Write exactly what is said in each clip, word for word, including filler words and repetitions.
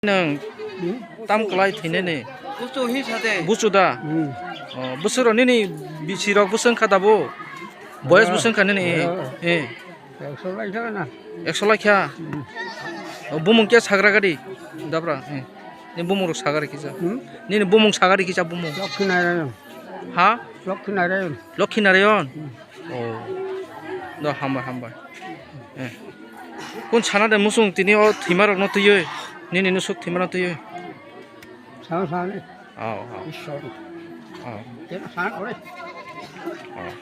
Nwng tam kwlai thwinani? Buchu hi sade? Buchu da? Hmm. Oh, bwswk rok nini bisi rok bwswk wngkha da bo? Boyas bwswk wngkha nini? Eh. Ekso lai kha na? Ekso lai kha? Hmm. Oh, bumung khe sagra gari? Dabra. Eh. Nini bumung rok sagari kisa. Hmm? Nini bumung sagari kisa bumung. Lokhi Narayan. Ha? Lokhi Narayan. Lokhi Narayan? Hmm. Oh. Do hambai, hambai. Eh. Kun sana de musung tini o thima rok no twiwi. Nini nusuk thima no twiwi. Sana sana. Oh, oh. Ishwar. Oh. Tena sana kore. Oh.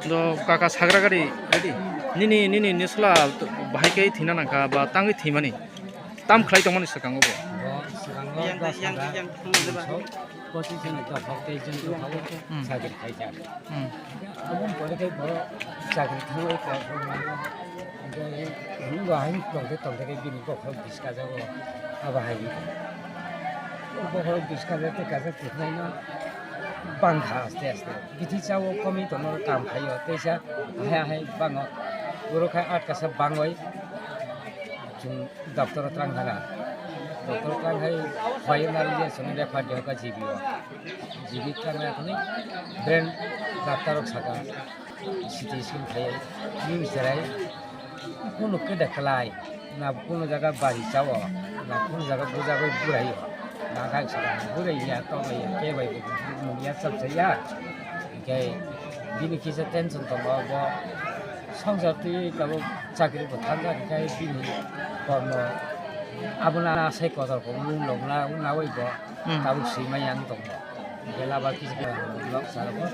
Do kaka sagra gari, nini, nini nisla bahai khe thina nangkha ba tangwi thimani? Tam khlai tongmani swkango bo? Bo swkango yang, dos yang, hajar yang, yang, pochis jon dophok tei jon dophok Hmm. Chakri khaijak. Hmm. Aboni pore khe bo chakri thangwi kok rwmani. Hwnkhe bo hai tongthe tongthe khe bini bokhorok biskajago. Abo hai wngkha. Bokhorok biskajak tei kaisa tikhlaino bangkha aste aste. Bithi chao komwi tono kam khaio. Teisa ahai ahai bango. Oro khai atkasa bangwi chwng doctor o twlang thangkha. Doctor o twlang khai phaio nari je chwngno refer de hoka G B o. G B twlang ya khani brain doctor rok saka. C T scan khai, nini cherai kunu keda kwlai, na kunu jaga bari chao, na kunu jaga bujagwi buraio, na kha saka burai ya, tongbai ya, khe bai bo nung ya, chap cha ya. Hinkhe bini kisa tension tongo, bo songsar twi tabuk chakri bo thangkha, hinkhe bini kormo abono asai kotor kok nung lok na, naui bo Hmm. Tabuk swima yang tongo. Bela ba kisa kisa nok salo bo.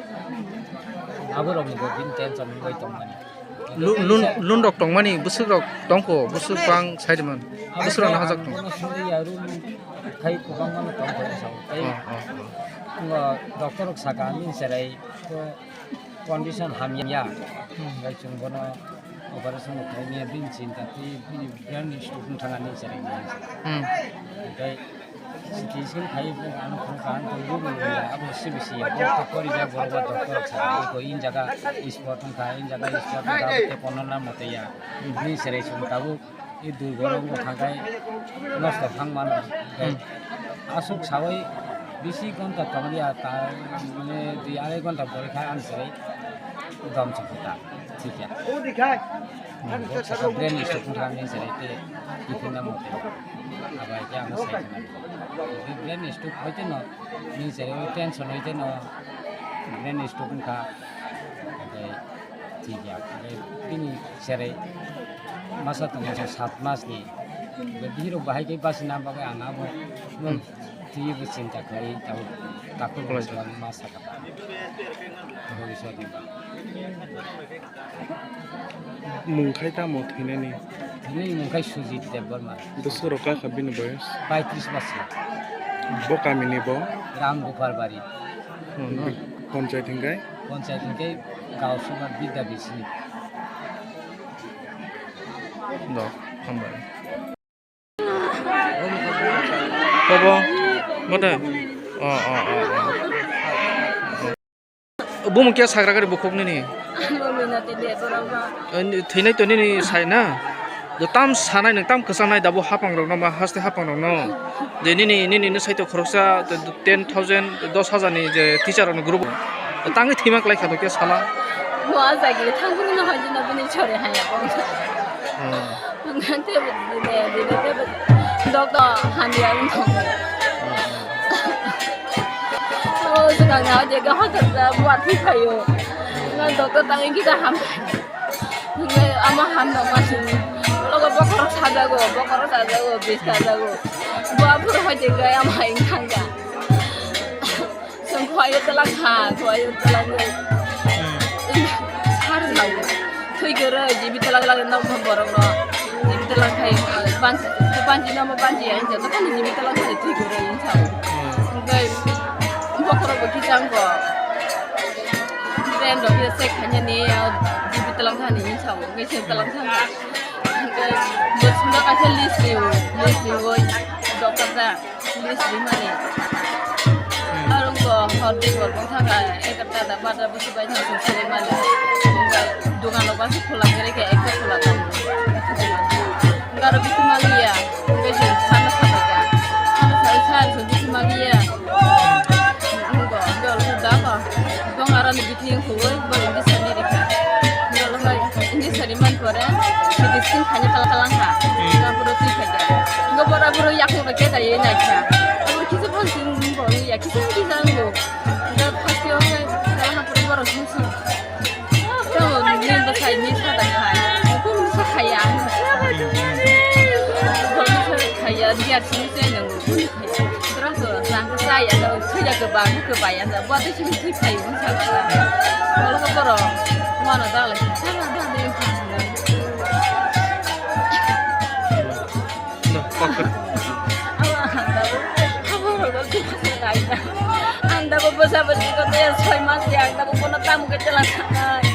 Abo rok ni bo bini tension wngwi tongmani. Lu-, lun, lun rok tongmani, bwswk rok tongkho, bwswk bang saiman. Bwswk rok nahajak tong. Suri ya room khai kwbangma no tongkho sa. Tei Oh, oh, oh. Ngo doctor rok saka ani cherai ko condition hamya. Hmm. Bai chwng bono operation khaimya bini chinta tei bini brain stroke wng thangani cherai. Hmm. Tei C T scan khai bo ano phone kaham tong bo bo ya, abo C B C ya, bo to pori ja, borok ba doctor rok sa, ko in jaga spot wngkha, in jaga spot wngkha, abo te kono na mote ya. Bini cherai chwng tabuk, i dui borok wngkha khai nosto thang mano. Hmm. Aswk sawi bisi ghonta tong ya, ta mane dui arai ghonta pore khai ang cherai dom chukhuta, thik ya. Hmm, bo saka brain stroke wngkha, ang cherai te tiphina mote. Abo hai khe ano sai khna. Brain stroke hoite no, ni cherai o tension hoite no, brain stroke wngkha. Oke, thik ya. Oke, bini cherai masa tong masa sat mas ni. Oke, bihiro bahai khe basi na bagwi ang abo no twi bo chinta khlai tabo takhuk Khlai. Bwswk masa kha. Bhobishyot ni bagwi. Mung khai tamo thwinani? Thwinani mung khai Sujit Debbarma. Bwswk rok kha bini boyos? Paitris bosor. Bo kamini bo? Ram Gopal Bari. Hmm, hmm. Panchayat hingkai? Panchayat hingkai Gaosubha Bidya Bisini. Do, hambai. Bobo, bote? Oh, oh, oh, oh. Bumung khe sagra gari bukhuk nini? Ano minati de borok ba. Eh, thwinai to nini sai na? Do tam sanai nwng tam kwchangnai dabo hapang rok no ma haste hapang rok no. De nini, nini no sai to khoroksa ten thousand, dos hajar ni je teacher rok no group. Tangwi thwima klai kha to khe sala. Mo a jagi thangwi no hoi jino bini chore haya. Hmm. Tebo dine, dine, tebo. Dok do, hamya wng thong. O, swkang na, je ga hotel da, buat hi phayo. Nga doktor tangwi kita ham. Nga ama ham dong ma sini. Logo bokhorok sa Chajago, bokhorok chajago, bis chajago. Bo aphuru hoite gaya ma wng thangkha. Chwng khuaio twlang kha, khuaio twlangwi. Sar jao. Thwi kwrwi, jibi twlang lang nok borokno. Jibi twlang khai, bansi, bansi no mo bansi ya, joto khani jibi twlang khai thwi kwrwi wng sao. Hwnkhe bokhorok bo kichang kho. Friend rok khe check khainani, jibi twlang thani wng sao, hwnkhe chwng twlang thangkha. Hwnkhe bo chwngno kaisa list rio, list riui doctor da list rimani. Aro bo hor dui hor bong thangkha, egarta da barta bosi bai thang chwng sogwi mani. Hwnkhe dogan rok bangsi khula kwrwi khe ekta khula tongo. Hwnkhe aro bithi maliya, hwnkhe chwng sana sabaikha. Sana sabai sa chwng bithi maliya. Nungo, dol ko da ko. Dong aroni bithi wngkhuwi, bo injection ni rikha. Dol ko injection ni man pore, C T scan khaina tala tala wngkha. Tapore twi khaikha. Nungo bora boro yakung rok khe dai naikha. Abo kisa phone sing nungo ya, kisa kisa nungo. Nungo first year khe tala ha pore boro sung sung. Tamo nini bwsai ni sada khai. Nokung bwsa khaya. Bwsa khaya, dia sini se nang. Terus rang saya, tuya ke bang ke bayan, buat itu sini sih khai bwsa. Kalau ke boro, mana dah lah. Sana dah dia. No, fuck. Ang dabo bwsa bwsi ko te soi mas ya, ang dabo kono tam ke chala sanai.